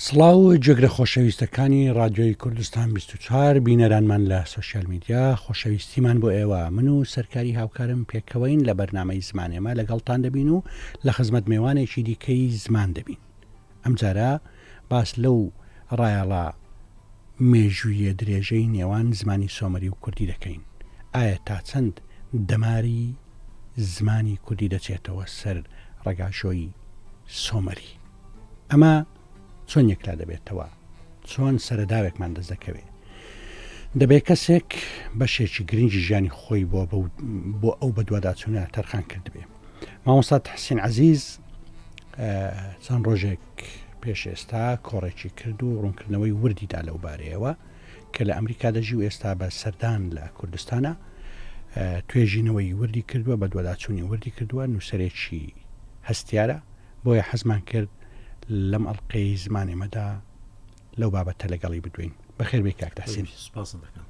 سڵاو گوێگرە خۆشەویستەکانی ڕادیۆی کوردستان 24 بینەرانمان لە سۆشیال میدیا خۆشەویستیمان بۆ ئێوە من و سەرکاری هاوکارم پێکەوەین لە بەرنامەی زمانێمە لەگەڵتان دەبین و لە خزمەت مێوانێکی دیکەی زمان دەبین ئەمجارە باس لەو ڕایەڵە مێژوویە درێژەی نێوان زمانی سۆمەری و کوردی دەکەین ئایا تا چەند دەماری زمانی کوردی دەچێتەوە سەر ڕەگاژۆی سۆمەری ئەمە چۆن یەکلا دەبێتەوە؟ چۆن سەرەداوێکمان دەست دەکەوێ؟ دەبێت کەسێک بەشێکی گرنگی ژیانی خۆی بۆ بۆ ئەو بەدواداچوونە تەرخان کردبێ. مامۆستا تحسین عەزیز چەند ڕۆژێک پێش ئێستا کۆڕێکی کرد و ڕوونکردنەوەی وردی دا لەو بارەیەوە کە لە ئەمریکا دەژی و ئێستا بە سەردان لە کوردستانە توێژینەوەی وردی کردووە بە دوواداچوونی وردی کردووە نووسەرێکی هەستیارە بۆیە حەزمان کرد لەم ئەڵقەی زمان ئێمەدا لەو بابەتە لەگەڵی بدوێین. بەخێر بێی کاک تەحسین. سپاست دەکەم.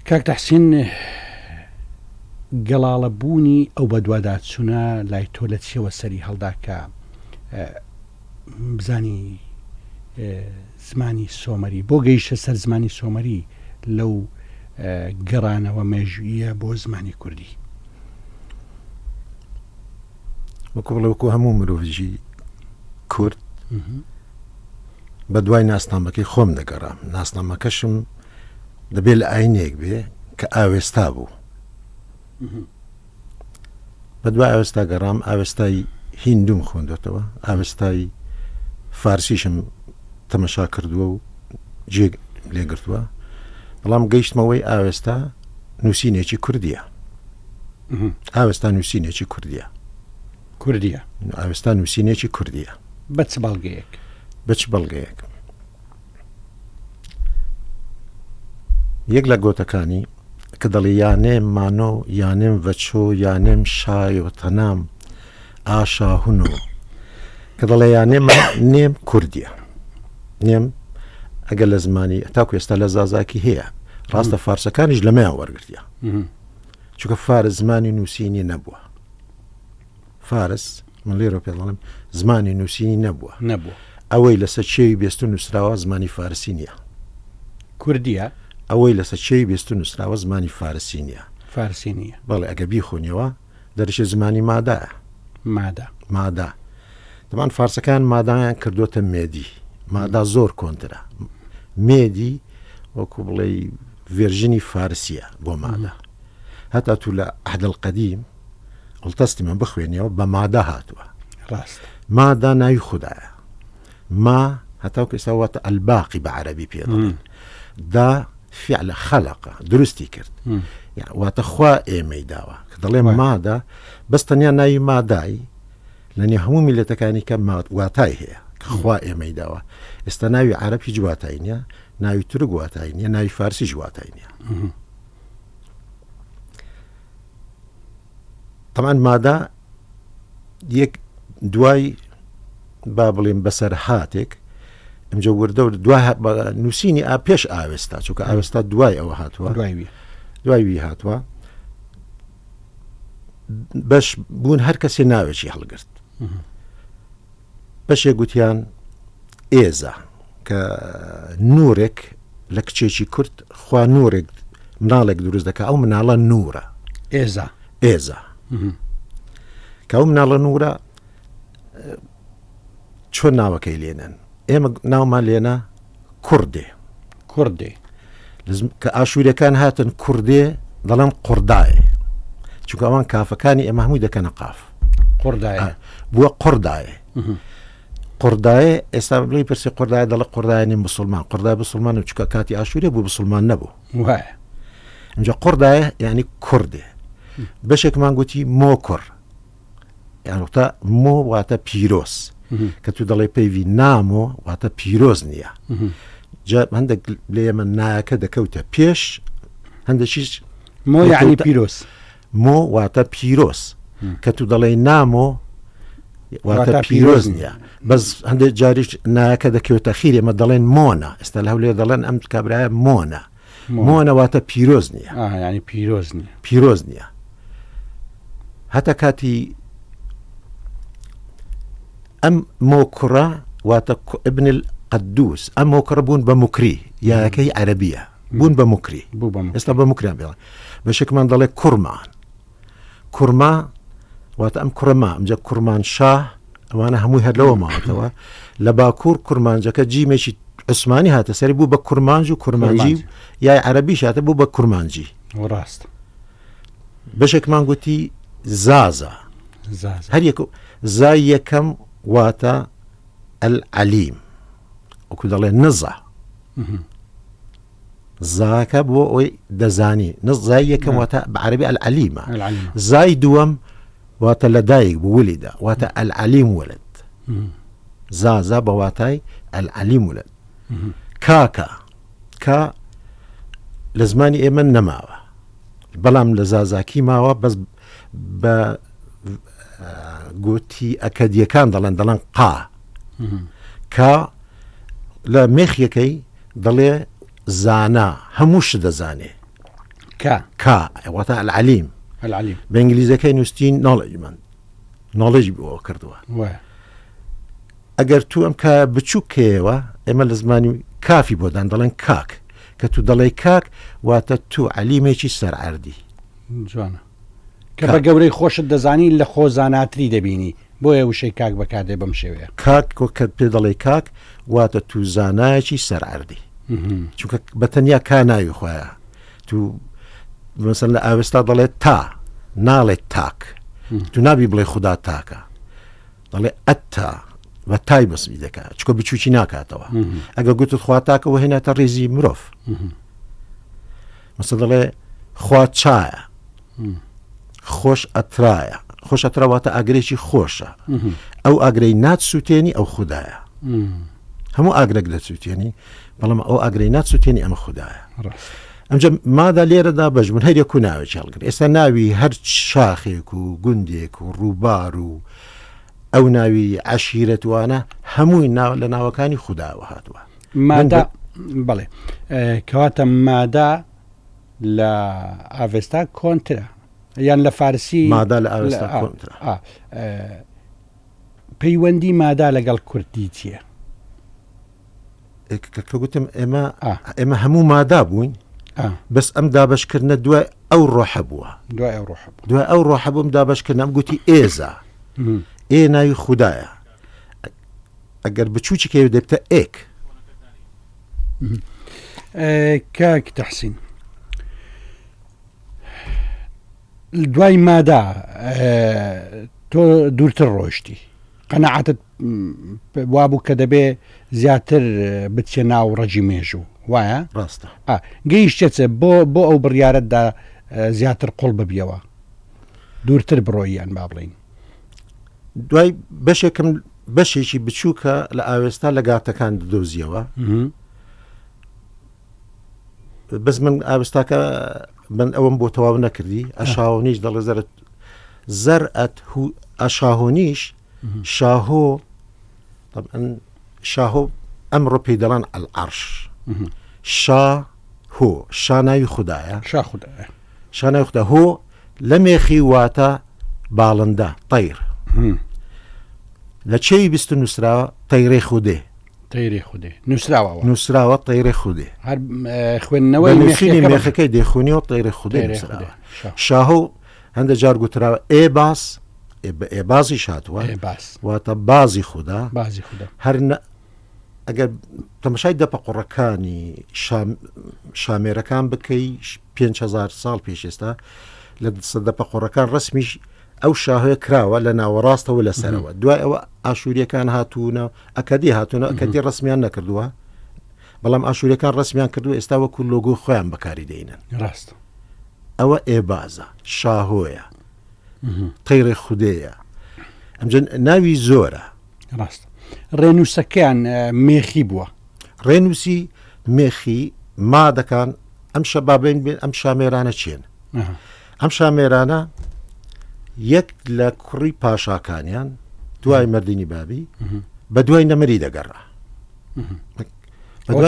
کاک تەحسین گەڵاڵە بوونی ئەو بەدواداچوونە لای تۆ لە چیەوە سەری هەڵدا کە بزانی زمانی سۆمەری بۆ گەیشتە سەر زمانی سۆمەری لەو گەڕانەوە مێژوویە بۆ زمانی کوردی؟ وەکو بڵێ وەکو هەموو مرۆڤی کورد بە دوای ناسنامەکەی خۆم دەگەڕام ناسنامەکەشم دەبێت لە ئاینێک بێ کە ئاوێستا بوو بە دوای ئاوێستا گەڕام ئاوێستای هیندوم خوێندێتەوە ئاوێستای فارسیشم تەمەشا کردووە و جێ لێگرتووە بەڵام گەیشتمەوەی ئاوێستا نووسینێکی کوردیە ئاوێستا نووسینێکی کوردیە. کوردیە. ئاوێستا نووسینێکی کوردیە. بە چ بەڵگەیەک؟ بە چ بەڵگەیەک؟ یەک لە گۆتەکانی کە دەڵێ یانێم مانۆ یانێم ڤەچۆ یانێم شایۆ تەنام ئاشا هونۆ کە دەڵێ یانێم نێم کوردیە نێم ئەگەر لە زمانی تاکو ئێستا لە زازاکی هەیە ڕاستە فارسەکانیش لەمەیان وەرگرتیە چونکە فارس زمانی نووسینی نەبووە فارس من لێرە پێ دەڵێم زمانی نووسینی نەبووە نەبووە ئەوەی لەسەر چێوی بێستون نووسراوە زمانی فارسی نییە کوردیە ئەوەی لەسەر چێوی بێستون نووسراوە زمانی فارسی نییە فارسی نییە بەڵێ ئەگە بیخونیەوە دەرشێ زمانی مادایە مادا مادا دەمان فارسەکان مادایان کردوتە مێدی مادا زۆر کۆنترە مێدی وەکو بڵێ ڤێرژنی فارسیە بۆ مادە هەتا تو لە عهد القدیم التستمن بخوێنیەوە بە مادە هاتووە ڕاست مادە ناوی خودایە ما هەتاوکو ئێستا واتە الباقی بە عەرەبی پێ دەڵێن دا فعل خەلقە دروستی کرد واتە خوا ئێمەی داوە کە دەڵێ مادە بەس تەنیا ناوی مادای لە نێو هەموو میلەتەکانی کە واتای هەیە کە خوا ئێمەی داوە ئێستا ناوی عەرەب هیچ واتای نییە ناوی تورک واتای نییە ناوی فارسیش واتای نییە تەمان مادە یەک دوای با بڵێم بەسەر هاتێک ئەمجا وردە و دو نووسینی ئا پێش ئاوێستا چونکە ئاوێستا دوای ئەوە هاتووە دوای دوای وی هاتووە بەش بوون هەر کەسێ ناوێکی هەڵگرت بەشێک گوتیان ئێزە کە نورێک لە کچێکی کورد خوا نورێک مناڵێک دروست دەکە ئەو مناڵە نورە ئێزا ئێزا کە ئەو مناڵە نورە چۆن ناوەکەی لێنن ئێمە ناومان لێنا کوردێ کوردێ کە ئاشوورەکان هاتن کوردێ دەڵێن قوردایە چونکە ئەوان کافەکانی ئێمە هەمووی دەکەنە قاف قوردایە بووە قوردایە قوردایە ئێستا بڵی پرسی قوردایە دەڵە قوردایانی مسلمان قوردای مسلمان و چکە کاتی ئاشوورێ بوو مسلمان نەبوو وایە اینجا قوردایە یعنی کوردێ بەشێکمان گوتی مۆکڕ یانوتە مۆ واتە پیرۆز کە تو دەڵێ پەیوی نامۆ واتە پیرۆز نییە جا هەندێک لێ ئێمە نایەکە دەکەوتە پێش هەندێکیش مۆ یعنی پیرۆز مۆ واتە پیرۆز کە تو دەڵێ نامۆ واتە پیرۆز نییە بەس هەندێک جاریش نایەکە دەکەوێتە خیر ئێمە دەڵێن مۆنە ئێستا لە هەولێر دەڵێن ئەم کابرایە مۆنە مۆنە واتە پیرۆز نییە ینی پیرۆز نییە پیرۆز نییە هەتا کاتی ئەم مۆ کوڕە واتە ابن القدوس ئەم مۆکڕ بوون بە موکری یاکەی عەربیە بوون بە موکری ئێستا بە موکریان بێڵن بەشێکمان دەڵێ کوڕمان کورما واتە ئەم کوڕما ئەمجا کورمان شاه ئەوانە هەمووی هەر لەوە ماوەتەوە لە باکوور کورمانجەکە جیمێکی عوسمانی هاتە سەری بوو بە کورمانج و کورمانجی و یای عەربیش هاتە بوو بە کورمانجی ڕاست بەشێکمان گوتی زازا هەر یەک زای یەکەم واتە العلیم وەکو دەڵێ نزا زاکە بۆ ئەوی دەزانی نز زای یەکەم واتە بە عەربی العلیمە زای دووەم واتە لە دایک بوو ولیدە واتە العلیم ولد زازا بە واتای العلیم ولد کاکە کا لە زمانی ئێمە نەماوە بەڵام لە زازاکی ماوە بەس بە گوتی ئەکەدیەکان دەڵێن دەڵێن قا کا لە مێخیەکەی دەڵێ زانا هەموو شت دەزانێ کا کا واتە العلیم العلیم بە ئینگلیزەکەی نووسین ناڵێج من ناڵێج بۆ کردووە ئەگەر تو ئەم کە بچووک کەیەوە ئێمە لە زمانی کافی بۆدان دەڵێن کاک کە تو دەڵێ کاک واتە تو علیمێکی سەرعردی جوانە کە بە گەورەی خۆشت دەزانی لە خۆ زاناتری دەبینی بۆیە وشەی کاک بەکاردێ بەم شێوەیە. کاک کۆ کە پێ دەڵێی کاک واتە تو زانایەکی سەر عەردی چونکە بە تەنیا کا ناوی خۆیە تو مەسەن لە ئاوێستا دەڵێت تا ناڵێت تاک تو نابی بڵێ خودا تاکە دەڵێ ئەتا بە تای بەسمی دەکات چکە بچوکی ناکاتەوە ئەگە گوتت خوا تاکەوە هێناتە ڕێزی مرۆڤ مەسە دەڵێ خوا چایە خۆش ئەترایە خۆش ئەترا واتە ئاگرێکی خۆشە ئەو ئاگرەی ناتسووتێنی ئەو خودایە هەموو ئاگرێک دەسووتێنی بەڵام ئەو ئاگرەی ناتسووتێنی ئەمە خودایە ئەمجا مادا لێرەدا بەژمون هەر یەک و ناوێکی هەڵگر ئێستا ناوی هەر شاخێک و گوندێک و ڕووبار و ئەو ناوی عشیرەتوانە هەمووی ناو لە ناوەکانی خودداوە هاتووە مادا بەڵێ کەواتە مادا لە ئاڤێستا کۆنترە یان لە فارسی مادا لە ئاوێستا کۆنترە پەیوەندی مادا لەگەڵ کوردی چییە؟ کە گوتم ئێمە ئێمە هەموو مادا بووین بەس ئەم دابشکردنە دوای ئەو ڕۆحە بووە دوای ئەو ڕۆحە دوای ئەو ڕۆحە بووم دابشکردنم گوتی ئێزا ئێ ناوی خوددایە ئەگەر بچووکی کەوێت دەبتە ئێک کاک تەحسین دوای مادا تۆ دوورتر ڕۆشتی قەنەعاتت وابوو کە دەبێ زیاتر بچێ ناو ڕەجی مێژوو وایە ڕاستە گەیشتێت بۆ بۆ ئەو بڕیارەتدا زیاتر قوڵ ببیەوە دوورتر بڕۆیان با بڵین دوای بەشێکم بەشێکی بچووکە لە ئاوێستا لە گاتەکان دۆزیەوە بەس من ئاوستاکە من ئەوەم بۆ تەواو نەکردی ئەشاونیش دەڵێ زەرت زەرئەت ئەشاهۆنیش شاهۆ شاهۆ ئەمڕۆ پێی دەڵان ئەلعرش شا هۆ شا ناوی خدایە شا خدایە شا ناوی خدا هۆ لە مێخی واتە باڵندە طیر لە چێوی بیست نووسراوە تەیرەی خودێ تەیرەی خودێ نووسراوە نووسراوە تەیرەی خودێ هەر خوێندنەوەی نووسینی مێخەکەی دێخونیەوە تەیرەی خودێ نووسراوە شاهۆ هەندە جار گوتراوە ئێ باس ئێ بازی شاتوە واتە بازی خودا بازی خودا هەر ئەگەر تەمەشای دەپە قوڕەکانی شامێرەکان بکەی 5هزار ساڵ پێش ئێستا لە دەپە قوڕەکان ڕسمیش ئەو شاهۆیە کراوە لە ناوەڕاستەوە لە سەرەوە دوای ئەوە ئاشووریەکان هاتوونە ئەکەدی هاتوونە ئەکەدی ڕسمیان نەکردووە بەڵام ئاشوورەکان ڕسمیان کردو ئێستا وەکو لۆگۆ خۆیان بەکاری دێنن ڕاست ئەوە ئێبازە شاهۆیە تەیڕی خودەیە ئەمجا ناوی زۆرە ڕاست ڕێنووسەکەیان مێخی بووە ڕێنووسی مێخی مادەکان ئەم شەبابین بێن ئەم شامێرانە چێن ئەم شامێرانە یەک لە کوڕی پاشاکانیان دوای مردنی بابی بە دوای نەمری دەگەڕا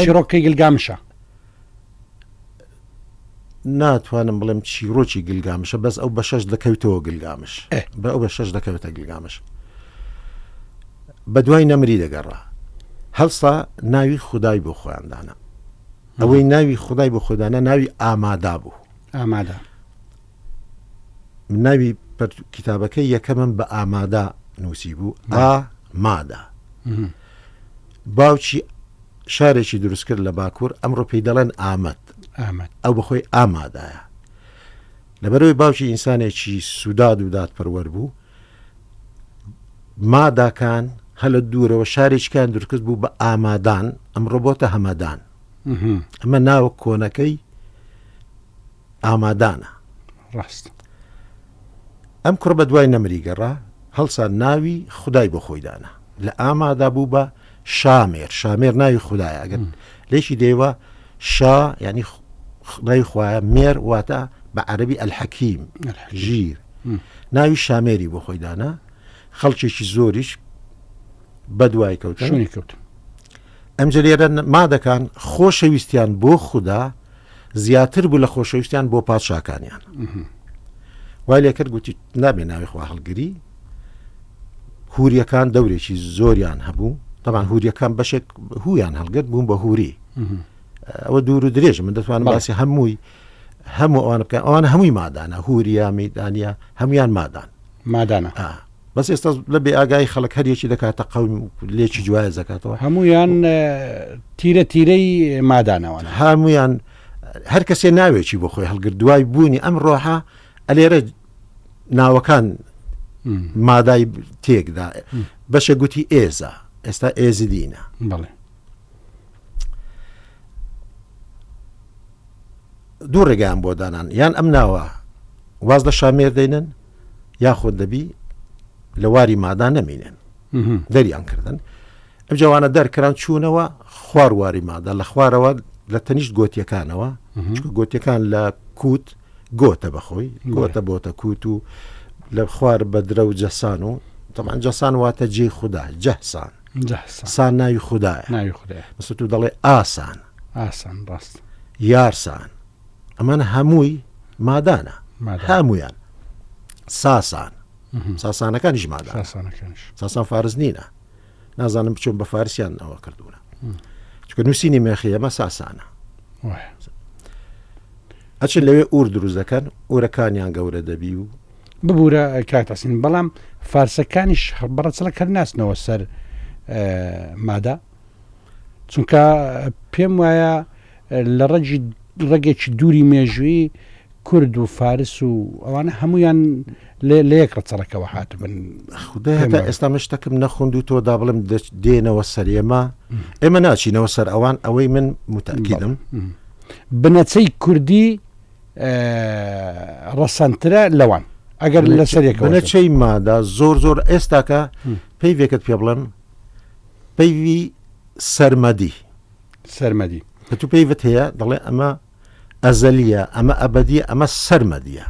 چیرۆکەی گلگامشە ناتوانم بڵێم چیرۆکی گلگامشە بەس ئەو بەشەش دەکەویتەوە گلگامش بە ئەو بە شەش دەکەوێتە گلگامش بە دوای نەمری دەگەڕا. هەڵسا ناوی خودای بۆ خۆیان دانا. ئەوەی ناوی خودای بۆ خۆی دانا ناوی ئامادا بوو. ئامادا. من ناوی کتابەکەی یەکەمم بە ئامادا نووسی بوو ئا مادا. باوکی شارێکی دروست کرد لە باکوور ئەمڕۆ پێی دەڵێن ئامەد. ئامەد. ئەو بەخۆی ئامادایە. لەبەرەوەی باوکی ئینسانێکی سووداد و دادپەروەر بوو ماداکان هەر لە دوورەوە شارێکیان دروستکرد بوو بە ئامادان ئەمڕۆ بۆتە هەمەدان ئەمە ناوە کۆنەکەی ئامادانە ڕاست ئەم کوڕ بە دوای نەمری گەڕا هەڵسا ناوی خدای بۆ خۆی دانا لە ئامادا بوو بە شامێر شامێر ناوی خدایە ئەگەر لێکی دەیوە شا یعنی ناوی خوایە مێر واتە بە عەربی ئەلحەکیم ژیر ناوی شامێری بۆ خۆی دانا خەڵکێکی زۆریش بەدوای کەوتن شوێنی کەوتن ئەمجا لێرە مادەکان خۆشەویستیان بۆ خودا زیاتر بوو لە خۆشەویستیان بۆ پادشاکانیان وای لێکرد گوتی نابێ ناوی خوا هەڵگری هوریەکان دەورێکی زۆریان هەبوو طبعا هوریەکان بەشێک هویان هەڵگرت بوون بە هوری ئەوە دوور و درێژ من دەتوانم باسی هەمووی هەموو ئەوانە بکەن ئەوانە هەمووی مادانە هوریا میدانە هەمویان مادان مادانە بەس ئێستا لە بێ ئاگای خەڵک هەر یەکی دەکاتە قەوم لێکی جوایە دەکاتەوە هەمویان تیرە تیرەی مادانەوە هەمویان هەر کەسێ ناوێکی بۆ خۆی هەڵگر دوای بوونی ئەم ڕۆحە ئەلێرە ناوەکان مادای تێکدا بەشە گوتی ئێزا ئێستا ئێزیدینە بەڵێ دوو ڕێگایان بۆ دانان یان ئەم ناوە واز لە شامێر دەینن یاخود دەبی لە واری مادا نەمینن دەریان کردن ئەم جوانە دەرکران چوونەوە خوار واری مادە لە خوارەوە لە تەنیشت گۆتیەکانەوە چکە گۆتیەکان لە کووت گۆتە بەخۆی گۆتە بۆتە کووت و لە خوار بە درە و جەسان و تەمان جەسان واتە جێی خوددا جەسان سان ناوی خوددایە ناوی خودایە مەسە تو دەڵێ ئاسان ئاسان ڕاست یارسان ئەمان هەمووی مادانە هەمویان ساسان ساسانەکانیش مادان ساسان فارس نینە نازانم بچۆن بە فارسیان ئەوە کردوونە چکە نووسینی مێخی ئەمە ساسانە ئەچن لەوێ ئور دروست دەکەن ئورەکانیان گەورە دەبی و ببوورە کاک تەحسین بەڵام فارسەکانیش بەڕەچەڵەک هەر ناچنەوە سەر مادە چونکە پێم وایە لە ڕەگی ڕەگێکی دووری مێژووی کورد و فارس و ئەوانە هەمویان لە یەک ڕەچەڵەکەوە هاتبن. خودای هەتا ئێستا من شتەکم نەخوند و تۆ دا بڵێم دێنەوە سەر ئێمە ئێمە ناچینەوە سەر ئەوان ئەوەی من متەکیدم بنەچەی کوردی ڕەسەنترە لەوان ئەگەر لەسەر یەکەوە بنەچەی مادا زۆر زۆر ئێستاکە پەیڤێکت پێ بڵێم پەیوی سەرمەدی سەرمەدی کە تو پەیڤت هەیە دەڵێ ئەمە ئەزەلیە ئەمە ئەبدیە ئەمە سەرمەدیە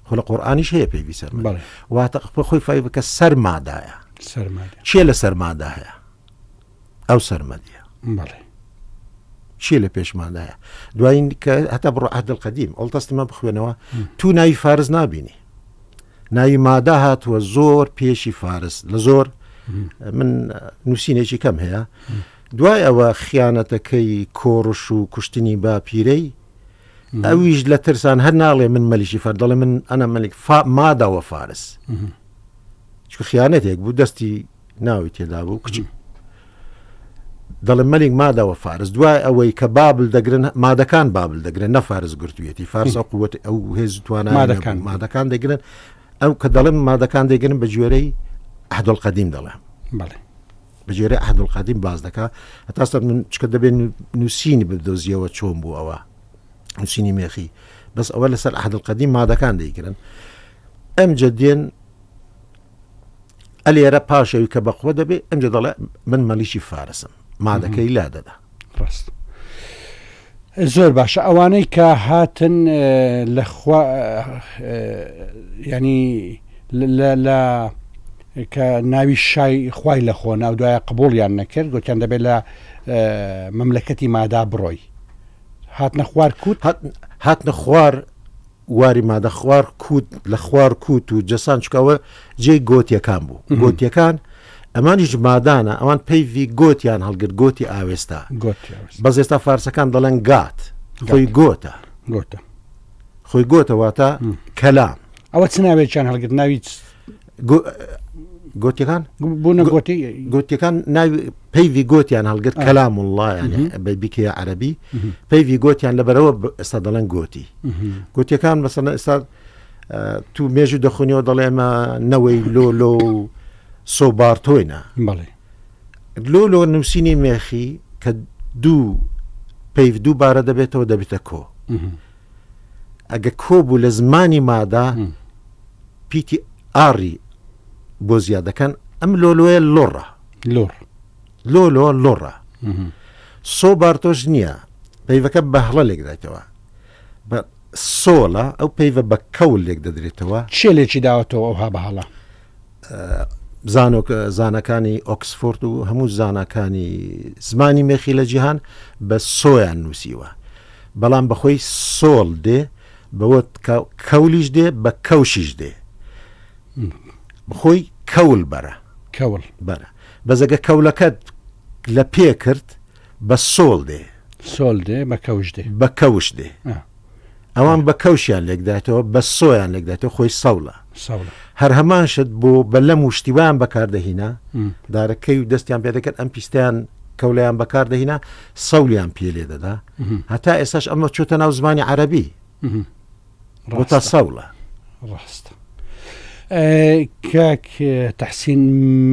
خۆ لە قورآانیش هەیە پەیوی سەرمەدی واتە خۆی فای بکە سەرمادایە چێ لە سەرمادا هەیە ئەو سەرمەدیە بەڵێ چی لە پێشماندایە دوایین کە هەتا بڕۆ عهد القدیم Old Testament بخوێنەوە تو ناوی فارس نابینی ناوی مادا هاتووە زۆر پێشی فارس لە زۆر من نووسینێکی کەم هەیە دوای ئەوە خیانەتەکەی کۆڕش و کوشتنی باپیرەی ئەویش لە ترسان هەر ناڵێ من مەلیکی فەر دەڵێ من ئەنا مەلیک ماداوە فارس چکە خیانەتێک بوو دەستی ناوی تێدا بوو کچی دەڵێ مەلیک مادەوە فارس دوای ئەوەی کە بابل دەگرن مادەکان بابل دەگرن نە فارس گرتوویەتی فارس ئەو قوت ئەو هێز توانە مادەکان مادەکان دەگرن ئەو کە دەڵێم مادەکان دەگرن بە گوێرەی عهد القدیم دەڵێم بەڵێ بە گوێرەی عهد القدیم باز دەکا هەتا سەر من چکە دەبێت نووسینی بدۆزیەوە چۆن بوو ئەوە نووسینی مێخی بەس ئەوە لەسەر عهد القدیم مادەکان دەیگرن ئەم جەدێن ئەلێرە پاش ئەوی کە بەقوە دەبێ ئەمجا دەڵێ من مەلیکی فارسم مادەکەی لا دەدا. ڕاست زۆر باشە ئەوانەی کە هاتن لە خوا ینی لە کە ناوی شای خوای لە خۆ ناو دوایە قبولیان نەکرد گوتیان دەبێت لە مەملەکەتی مادا بڕۆی هاتنە خوار کوت هاتنە خوار واری مادە خوار کووت لە خوار کووت و جەسان چکەوە جێی گۆتیەکان بوو گۆتیەکان ئەمانیش مادانە ئەوان پەیڤی گۆتیان هەڵگرت گۆتی ئاوێستا بەس ئێستا فارسەکان دەڵێن گات خۆی گۆتە گۆتە خۆی گۆتە واتە کەلام ئەوە چ ناوێکیان هەڵگرت ناوی گۆتیەکان بوونە گۆتی گۆتیەکان ناوی پەیڤی گۆتیان هەڵگرت کەلام الله یعنی بە بیکەیە عەربی پەیڤی گۆتیان لەبەرەوە ئێستا دەڵێن گۆتی گۆتیەکان مەسەلەن ئێستا تو مێژوو دەخونیەوە دەڵێ ئێمە نەوەی لۆ لۆ و سۆبارتۆینە بەڵێ لۆ لۆ نووسینی مێخی کە دوو پەیڤ دووبارە دەبێتەوە دەبێتە کۆ ئەگە کۆ بوو لە زمانی مادا پیتی ئاڕی بۆ زیاد دەکەن ئەم لۆلۆیە لۆڕە لۆڕ لۆ لۆ لۆڕە سۆ بارتۆش نییە پەیڤەکە بە هەڵە لێکدایتەوە بە سۆڵە ئەو پەیڤە بە کەول لێک دەدرێتەوە. کێ لێکی داوەتەوە ئەوها بە هەڵە؟ زانۆک زانەکانی ئۆکسفۆرد و هەموو زاناکانی زمانی مێخی لە جیهان بە سۆیان نووسیوە بەڵام بەخۆی سۆڵ دێ بەوە کەولیش دێ بە کەوشیش دێ بخۆی کەول بەرە کەول بەرە بەزەگە کەولەکەت لە پێ کرد بە سۆڵ دێ. سۆل دێ بە کەوش دێ. بە کەوش دێ. ئەوان بە کەوشیان لێکدایتەوە بە سۆیان لێکدایتەوە خۆی سەوڵە. سەوڵە. هەر هەمان شت بۆ بەلەم و شتی وایان بەکار دەهینا دارەکەی و دەستیان پێ دەکرد ئەم پیستیان کەولەیان بەکار دەهینا سەولیان پێ لێ دەدا هەتا ئێستاش ئەمە چۆتە ناو زمانی عەرەبی. ڕوتە سەوڵە. ڕاستە. کاک تەحسین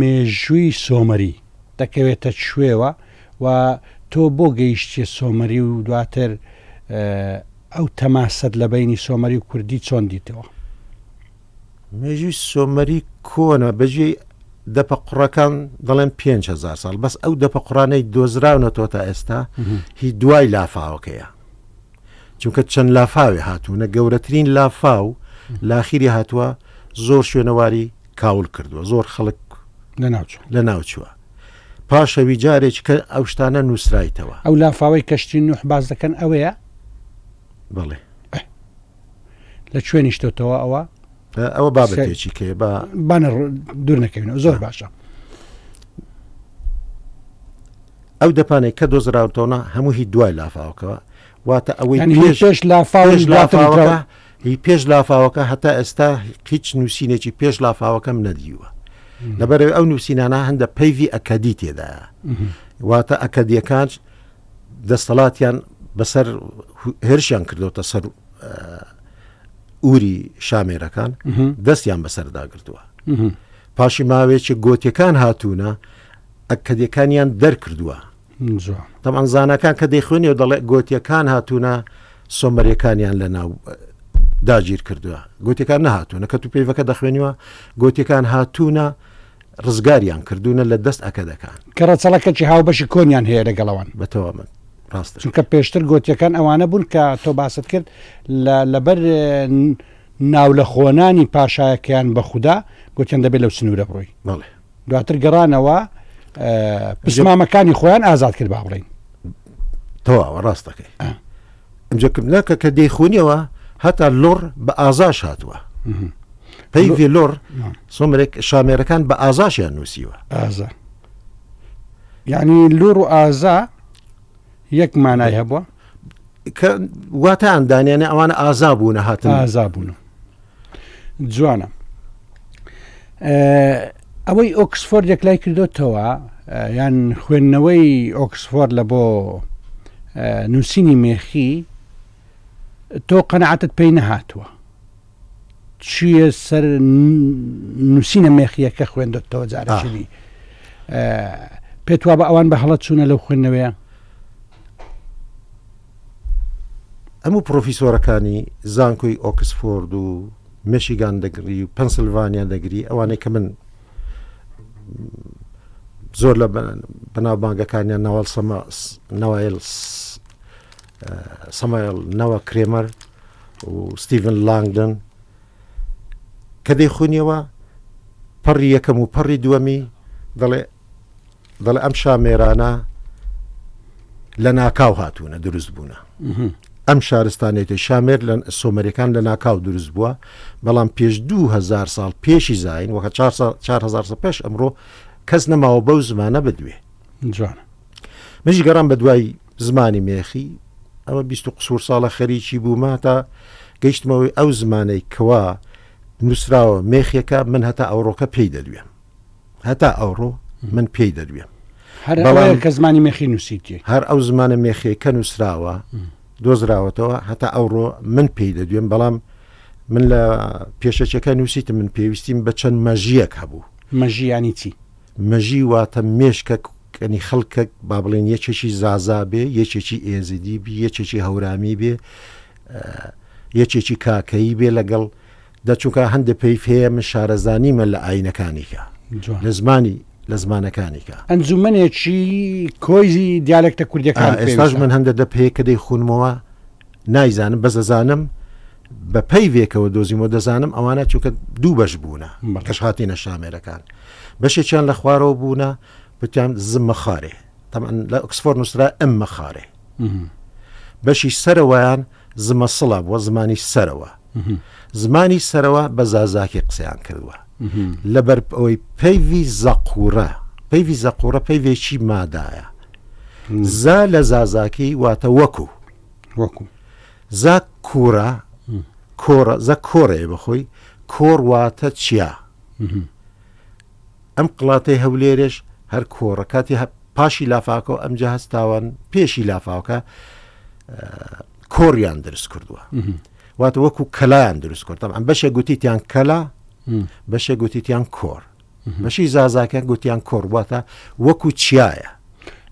مێژووی سۆمەری دەکەوێتە کوێوە و تۆ بۆ گەیشتیە سۆمەری و دواتر ئەو تەماسەت لە بەینی سۆمەری و کوردی چۆن دیتەوە؟ مێژووی سۆمەری کۆنە بەجێی دەپە قوڕەکان دەڵێن 5هزار ساڵ بەس ئەو دەپە قڕانەی دۆزراونەتەوە تا ئێستا هی دوای لافاوەکەیە چونکە چەند لافاوێ هاتوونە گەورەترین لافاو لاخیری هاتووە زۆر شوێنەواری کاول کردووە زۆر خەڵک لە ناوچووە پاشەوی جارێک کە ئەو شتانە نووسرایتەوە ئەو لافاوەی کەشتی نوح باز دەکەن ئەوەیە بەڵێ لە کوێ نیشتۆتەوە ئەوە ئەوە بابەتێکی کێ بە بانە دوور نەکەوینەوە زۆر باشە ئەو دەپانەی کە دۆزراوتەوە هەموو هی دوای لافاوەکەوە واتە ئەوەی پێش لافاو لافاوەکە هی پێش لافاوەکە هەتا ئێستا هیچ نووسینێکی پێش لافاوەکەم نەدیوە لەبەرەوەی ئەو نووسینانە هەندە پەیڤی ئەکەدی تێدایە واتە ئەکەدیەکان دەستەڵاتیان بەسەر هێرشیان کردوتە سەر ئوری شامێرەکان دەستیان بەسەردا گرتووە پاشی ماوەیەکی گۆتیەکان هاتوونە ئەکەدیەکانیان دەرکردووە تەمان زاناکان کە دەیخوێنی و دەڵێ گۆتیەکان هاتوونە سۆمەریەکانیان لە ناو داگیر کردووە گوتەکان نەهاتوونە کە تو پێیڤەکە دەخوێنیوە گوتەکان هاتوونە ڕزگاریان کردوونە لە دەست ئەکەدەکان کە ڕەچەڵەکەکی هاوبەشی کۆنیان هەیە لەگەڵەوان بەتەوە من ڕاست چونکە پێشتر گۆتیەکان ئەوانە بوون کە تۆ باست کرد لەبەر ناو لە خۆنانی پاشایەکەیان بە خودا گوتیان دەبێت لەو سنوورە بڕۆی بەڵێ دواتر گەڕانەوە پسمامەکانی خۆیان ئازاد کرد با بڵین تەواوە ڕاستەکەی ئەمجەکردنەکە کە دەیخونیەوە هەتا لۆڕ بە ئازاش هاتووە پەیڤی لۆڕ سۆمرێک شامێرەکان بە ئازاشیان نووسیوە ئازا یعنی لۆڕ و ئازا یەک مانای هەبووە کە واتان دانیانە ئەوانە ئازا بوونە هاتن ئازا بوون جوانە ئەوەی ئۆکسفۆرد یەکلای کردوتەوە یان خوێندنەوەی ئۆکسفۆرد لە بۆ نووسینی مێخی تۆ قەنەعاتت پێی نەهاتووە چیە سەر نووسینە مێخیەکە خوێندتەوە جارشی پێت وا بە ئەوان بە هەڵە چوونە لەو خوێندنەوەیە هەموو پرۆفیسۆرەکانی زانکۆی ئۆکسفۆرد و مشیگان دەگری و پەنسلڤانیا دەگری ئەوانەی کە من زۆر لە بەناوبانگەکانیان ناوەڵ سەما نەوایل سەمایل نەوە کرێمەر و ستیڤن لانگدن کە دەیخونیەوە پەڕی یەکەم و پەڕی دووەمی دەڵێ دەڵێ ئەم شامێرانە لە ناکاو هاتوونە دروست بوونە ئەم شارستانێتی شامێر لە سۆمەریەکان لە ناکاو دروست بووە بەڵام پێش 2000 ساڵ پێشی زین وەکە 4هزار ساڵ پێش ئەمڕۆ کەس نەماوە بەو زمانە بدوێ. جوانە. منیش گەڕام بە دوای زمانی مێخی، ئەمە 20 و قسوور ساڵە خەریکی بوومە هەتا گەیشتمەوەی ئەو زمانەی کەوا نووسراوە مێخێکە من هەتا ئەوڕۆکە پێی دەدوێم. هەتا ئەوڕۆ من پێی دەدوێم. هەر بەڵام کە زمانی مێخی نووسیتی. هەر ئەو زمانە مێخێکە نووسراوە دۆزراوەتەوە هەتا ئەوڕۆ من پێی دەدوێم بەڵام من لە پێشەکیەکە نووسیتم من پێویستیم بە چەند مەژیەک هەبوو. مەژی یانی چی؟ مەژی واتە مێشکەک کەنی خەڵکەک با بڵێن یەکێکی زازا بێ یەکێکی ئێزیدی بی یەکێکی هەورامی بێ یەکێکی کاکەیی بێ لەگەڵ دە چونکە هەندێک پەیف هەیە من شارەزانیمە لە ئاینەکانیکە لە زمانی لە زمانەکانیکە ئەنجومەنێکی کۆیزی دیالێکتە کوردیەکان ئێستاش من هەندە دە پێ کە دەیخونمەوە نایزانم بەس دەزانم بە پەیڤێکەوە دۆزیمەوە دەزانم ئەوانە چونکە دوو بەش بوونە کەش هاتینە شامێرەکان بەشێکیان لە خوارەوە بوونە وتیان زمە خارێ طبعا لە ئۆکسفۆر نووسرا ئەمە خارێ بەشی سەرەوەیان زمە سڵە بووە زمانی سەرەوە زمانی سەرەوە بە زازاکی قسەیان کردووە لەبەر ئەوەی پەیوی زەقورە پەیوی زەقورە پەیوێکی مادایە زا لە زازاکی واتە وەکو وەکو. زا کوورە کۆڕە زە کۆڕەیە بەخۆی کۆڕ واتە چیا ئەم قڵاتەی هەولێرێش هەر کۆڕە کاتی پاشی لافاکە و ئەمجا هەستاوان پێشی لافاوکە کۆڕیان دروست کردووە واتە وەکو کەلایان دروست کرد ئەم بەشێ گوتیتیان کەلا بەشێ گوتیتیان کۆر بەشی زازاکە گوتیان کۆڕ واتە وەکو چیایە.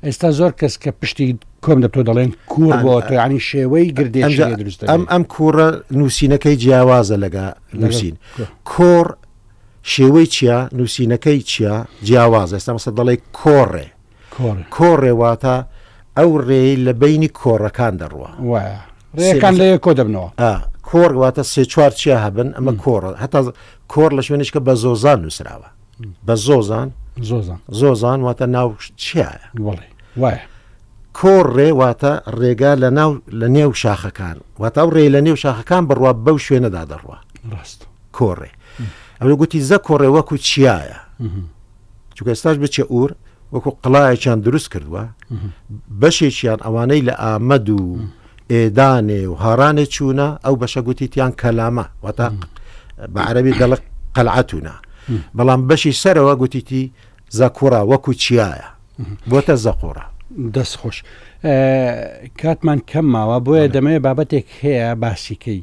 ئێستا زۆر کەس کە پشتی کۆم دە تۆ دەڵێن کوڕ بۆ تۆ ینی شێوەی گردێ دروست ئەم ئەم کوڕە نووسینەکەی جیاوازە لەگە نووسین کۆڕ شێوەی چیا نووسینەکەی چیا جیاواز ئێستا مەسە دەڵێ کۆڕێ کۆڕێ واتە ئەو ڕێی لە بینی کۆڕەکان دەڕوە وایە ڕێەکان لە کۆ دەبنەوە کۆڕ واتە سێ چوار چیا هەبن ئەمە کۆڕە هەتا کۆڕ لە شوێنیشکە بە زۆزان نووسراوە بە زۆزان زۆزان زۆزان واتە ناو چیایە وڵێ وایە کۆڕ ڕێ واتە ڕێگا لە ناو لە نێو شاخەکان واتە ئەو ڕێ لە نێو شاخەکان بڕوا بەو شوێنەدا دەڕوا ڕاست کۆڕێ ئەوە گوتی زە کۆڕێ وەکو چیایە چونکە ئێستاش بچێ ئور وەکو قڵایەکیان دروست کردووە بەشێکیان ئەوانەی لە ئامەد و ئێدانێ و هاڕانێ چوونە ئەو بەشە گوتیتیان کەلامە واتە بە عەربی دەڵێ قەلعەتونە بەڵام بەشی سەرەوە گوتیتی زەکوڕا وەکو چیایە بۆتە زەقۆڕا. دەست خۆش کاتمان کەم ماوە بۆیە دەمەوێت بابەتێک هەیە باسیکەی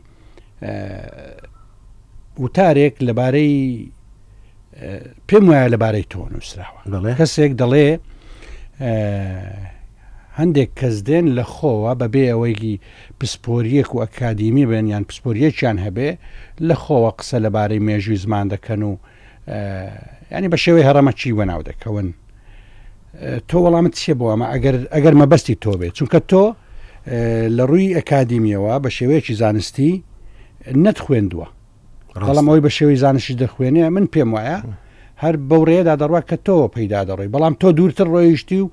وتارێک لەبارەی پێم وایە لەبارەی تۆ نووسراوە کەسێک دەڵێ هەندێک کەس دێن لە خۆوە بەبێ ئەوەیگی پسپۆریەک و ئەکادیمی بن یان پسپۆریەکیان هەبێ لە خۆوە قسە لەبارەی مێژووی زمان دەکەن و ینی بە شێوەی هەڕەمەکی وەناو دەکەون تۆ وەڵامت چیە بۆ ئەمە ئەگەر ئەگەر مەبەستی تۆ بێت چونکە تۆ لە ڕووی ئەکادیمیەوە بە شێوەیەکی زانستی نەت خوێندووە بەڵام ئەوەی بە شێوەی زانشی دەخوێنێ من پێم وایە هەر بەو ڕێدا دەڕوا کە تۆ پەیدا دەڕۆی بەڵام تۆ دوورتر ڕۆیشتی و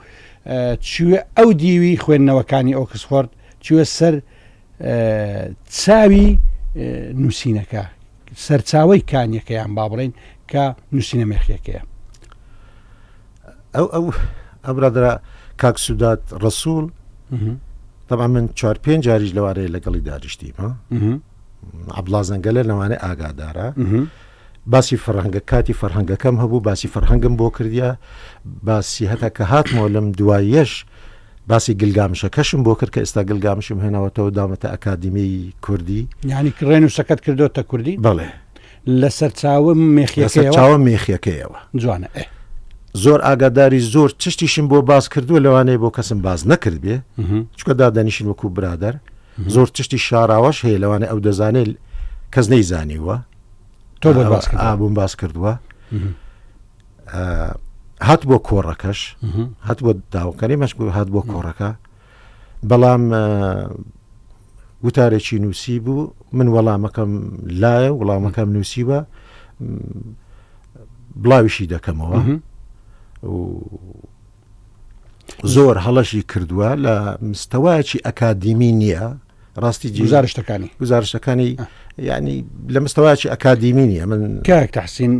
چوێ ئەو دیوی خوێندنەوەکانی ئۆکسفۆرد چوێ سەر چاوی نووسینەکە سەرچاوی کانیەکەیان با بڵین کە نووسینە مێخیەکەیە ئەو ئەو ئەو برادرە کاک سوودات ڕسوول طبعا من چوار پێنج جاریش لەوانەیە لەگەڵی دانیشتیم ها عەبدوڵا زەنگەلە لەوانەیە ئاگادارە باسی فەرهەنگە کاتی فەرهەنگەکەم هەبوو باسی فەرهەنگم بۆ کردیا باسی هەتا کە هاتمەوە لەم دواییەش باسی گلگامشەکەشم بۆ کرد کە ئێستا گلگامشم هێناوەتەوە دامەتە ئەکادیمی کوردی یعنی ڕێنووسەکەت کردۆتە کوردی بەڵێ لە سەرچاوە مێخیەکەیەوە؟ سەرچاوە مێخیەکەیەوە. جوانە ئێ. زۆر ئاگاداری زۆر چشتیشم بۆ باس کردووە لەوانەیە بۆ کەسم باس نەکردبێ چونکە دادەنیشین وەکو برادەر زۆر چشتی شاراوەش هەیە لەوانەیە ئەو دەزانێت کەس نەیزانیوە تۆ بۆت باس کردووە. ئا بۆم باس کردووە هات بۆ کۆڕەکەش هات بۆ داوەکەری مەشک هات بۆ کۆڕەکە بەڵام وتارێکی نووسی بوو من وەڵامەکەم لایە وڵامەکەم نووسیوە بڵاویشی دەکەمەوە و زۆر هەڵەشی کردووە لە مستەوایەکی ئەکادیمی نییە ڕاستی گوزارشتەکانی گوزارشتەکانی. یعنی لە مستەواکی ئەکادیمی نیە من. کاک تەحسین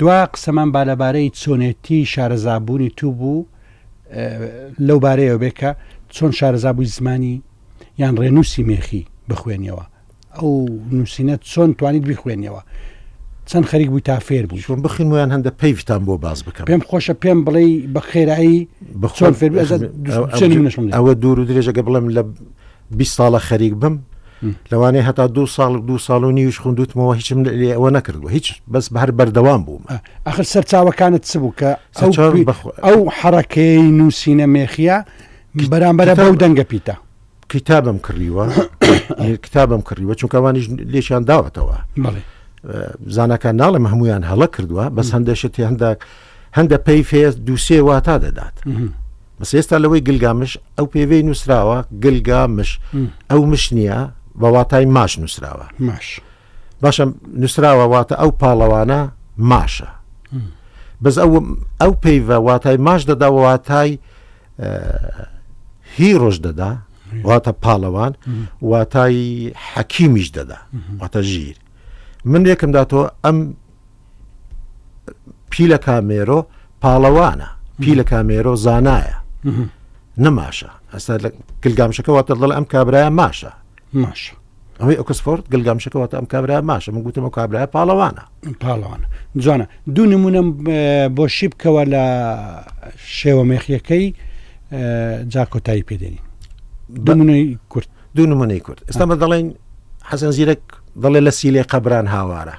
دوا قسەمان با لەبارەی چۆنێتی شارەزابوونی تو بوو لەو بارەیەوە بێ کە چۆن شارەزا بووی زمانی یان ڕێنووسی مێخی بخوێنیەوە ئەو نووسینە چۆن توانیت بیخوێنیەوە چەند خەریک بووی تا فێر بووی چۆن بخوێنم یان هەندە پەیڤتان بۆ باس بکەم پێم خۆشە پێم بڵێی بە خێرایی چۆن فێر بووی ئەزە چەند نموونەشم دێ. ئەوە دوور و درێژەگە بڵێم لە 20 ساڵە خەریک بم لەوانەیە هەتا دو ساڵ دو ساڵ و نیوش خوندوتمەوە هیچم لێ ئەوە نەکردووە هیچ بەس بە هەر بەردەوام بووم ئەخر سەرچاوەکانت چ بوو کە ئەو ئەو حەڕەکەی نووسینە مێخیە بەرامبەرە بەو دەنگە پیتە کتابم کڕیوە کتابم کڕیوە چونکە ئەوانیش لێشیان داوەتەوە زاناکان ناڵێم هەمویان هەڵە کردووە بەس هەندێک شتی هەندێک هەندە پەیڤ هەیە دووسێ واتا دەدات بەس ئێستا لەوەی گلگامش ئەو پێوەی نووسراوە گلگامش ئەو مش نییە بە واتای ماش نووسراوە ماش باشە نووسراوە واتە ئەو پاڵەوانە ماشە بەس ئەو ئەو پەیڤە واتای ماش دەدا واتای هی ڕۆژ دەدا واتە پاڵەوان واتای حەکیمیش دەدا واتە ژیر من یەکم داتەوە ئەم پیلە کامێرۆ پاڵەوانە پیلە کامێرۆ زانایە نەماشە ئەستا لە گلگامشەکە واتە دڵ ئەم کابرایە ماشە ماشە ئەوەی ئۆکسفۆرد گلگامشەکە واتە ئەم کابرا ماشە من گوتم ئەو کابرای پاڵەوانە پاڵەوانە جوانە دوو نمونەم بۆ شی بکەوە لە شێوە مێخیەکەی جا کۆتایی پێدێنین دوو نمونەی کورت دوو نمونەی کورت ئێستا بە دەڵێن حەسەن زیرەک دەڵێ لە سیلەی قەبران هاوارە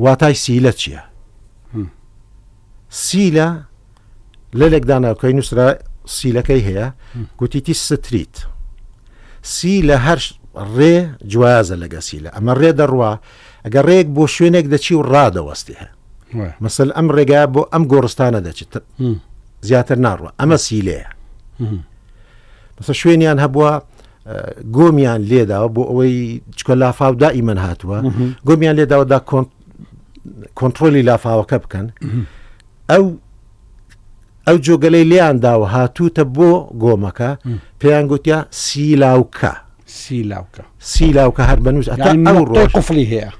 واتای سیلە چییە؟ سیلە لە لێکدانەوەکەی نووسرا سیلەکەی هەیە گوتیتی ستریت سی لە هەر ڕێ جوازە لەگە سیلە ئەمە ڕێ دەڕوا ئەگەر ڕێک بۆ شوێنێک دەچی و ڕادەوەستی هەیە مەسەل ئەم ڕێگا بۆ ئەم گۆڕستانە دەچێت زیاتر ناڕوە ئەمە سیلەیە مەسە شوێنیان هەبووە گۆمیان لێداوە بۆ ئەوەی چکە لافاو دائیمەن هاتووە گۆمیان لێداوە دا کۆنتترۆلی لافاوەکە بکەن ئەو ئەو جۆگەلەی لیان داوە هاتووتە بۆ گۆمەکە پێیان گوتیا سیلاوکە سیلاوکە سیلاوکە هەر بەنووس هەتا ئەو ڕۆژ قفلی هەیە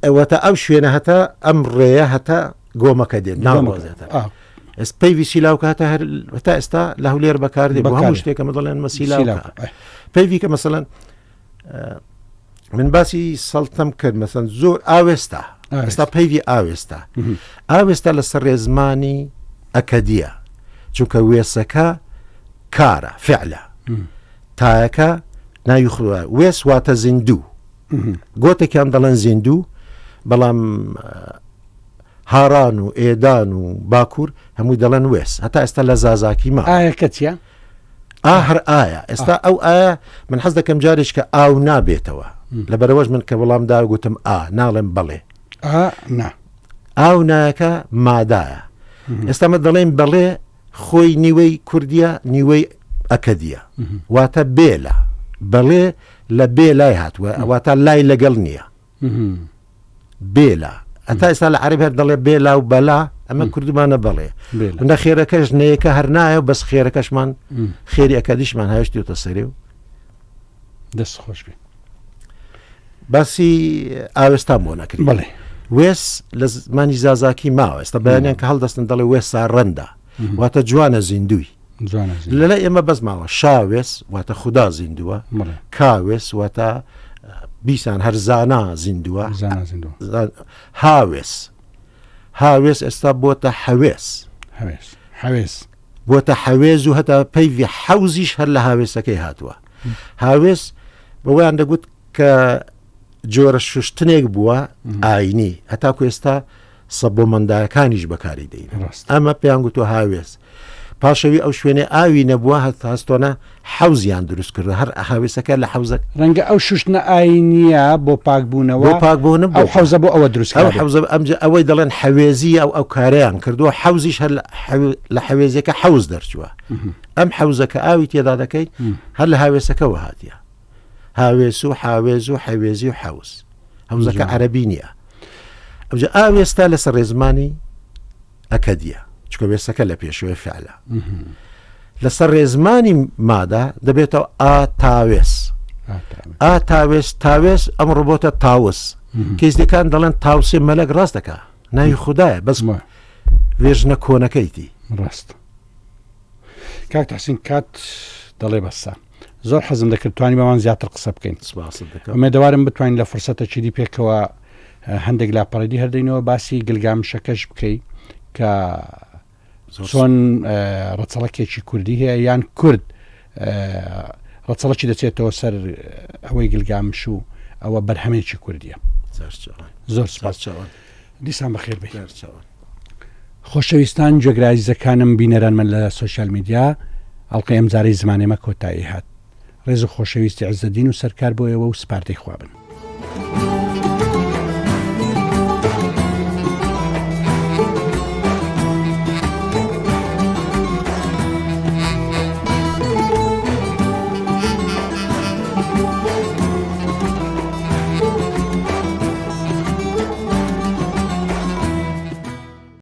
ئەوەتە ئەو شوێنە هەتا ئەم ڕێیە هەتا گۆمەکە دێت ناڕۆزێتە ئێس پەیڤی سیلاوکە هەتا هەر هەتا ئێستا لە هەولێر بەکاردێ بۆ هەموو شتێکە مە دەڵێن مە سیلاوکە پەیڤی کە مەسەلەن من باسی سەڵتەم کرد مەسەن زۆر ئاوێستا ئێستا پەیڤی ئاوێستا ئاوێستا لەسەر ڕێزمانی ئەکەدیە چونکە وێسەکە کارە فعلە تایەکە ناوی خوا وێس واتە زیندوو گۆتێکیان دەڵێن زیندوو بەڵام هاران و ئێدان و باکوور هەمووی دەڵێن وێس هەتا ئێستا لە زازاکی ما ئایا چیە؟ ئا هەر ئایا ئێستا ئەو ئایا من حەز دەکەم جارێک کە ئاو نابێتەوە لە بەرەوەش من کە وەڵام دا گوتم ئا ناڵێم بەڵێ نا ئاو نایەکە مادایە ئێستا مە دەڵێن بەڵێ خۆی نیوەی کوردیە نیوەی ئەکەدیە واتە بێلە بەڵێ لە بێ لای هاتووە واتە لای لەگەڵ نییە بێلا هەتا ئێستا لە عەرەبی هەر دەڵێ بێلا و بەلا ئەمە کوردمانە بەڵێ نە خێرەکەش نەیەکە هەر نایە و بەس خێرەکەشمان خێری ئەکادیشمان هاوشتیوتە سەرێ و دەست خۆش بێ باسی ئاوێستان بۆ نەکرد بڵێ وێس لە زمانی زازاکی ماوە ئێستا بەیانیان کە هەڵدەستن دەڵێ وێسا ڕەندا واتە جوانە زیندوی لەلای ئێمە بەس ماوە شاوێس واتە خودا زیندووە کاوێس واتە بیسان هەر زانا زیندووە هاوێس هاوێس ئێستا بۆتە حەوێس حەوێس بۆتە حەوێز و هەتا پەیوی حەوزیش هەر لە هاوێسەکەی هاتووە هاوێس بەوەیان دەگوت کە جۆرە شوشتنێک بووە ئاینی هەتاکو ئێستا سەبۆمەندایەکانیش بەکاری دەین ئەمە پێیان گوتووە هاوێز پاشەوی ئەو شوێنێ ئاوی نەبووە هەتا هەستۆنە حەوزیان دروست کردو هەر هاوێسەکە لە حەوزە ڕەنگە ئەو شوشتنە ئاینیە بۆ پاکبوونەوە بۆ پاکبوونە ئەو حەوزە بۆ ئەوە دروست ئەو حەوزە ئەمجا ئەوەی دەڵێن حەوێزی ئەو ئەو کارەیان کردووە حەوزیش هەر لە حەوێزەکە حەوز دەرچووە ئەم حەوزە کە ئاوی تێدا دەکەیت هەر لە هاوێسەکەوە هاتیە هاوێس و حاوێز و حەوێزی و حەوز هەوزەکە عەربی نییە ئەوجا ئاوێستا لەسەر ڕێزمانی ئەکەدیە چکە وێسەکە لە پێشوێ فعلە لەسەر ڕێزمانی مادا دەبێتەوە ئا تاوێس. ئا تاوێس تاوێس ئەم ڕۆبۆتە تاوس کەیزدەکان دەڵێن تاوسێ مەلەک ڕاست دەکا ناوی خودایە بەس وێژنە کۆنەکەیتی ڕاست کاک تحسین کات دەڵێ بەسە زۆر حەزم دەکرد توانی بەمان زیاتر قسە بکەین ئومێدەوارم بتوانین لە فرسەتەکی دی پێکەوە هەندێک لاپەڕیدی هەردەینەوە باسی گلگامشەکەش بکەی کە چۆن ڕەچەڵەکێکی کوردی هەیە یان کورد ڕەچەڵەکی دەچێتەوە سەر ئەوەی گلگامش و ئەوە بەرهەمێکی کوردیە زۆر سپاس دیسان بەخێر بێ خۆشەویستان گوێگرایزەکانم بینەرانمان لە سوسیال میدیا ئەڵلقەی ئەمجارەی زمانێمە کۆتایی هات ڕێز و خۆشەویستی عزەدین و سەرکار بۆ ئێوە و سپاردەی خوابن.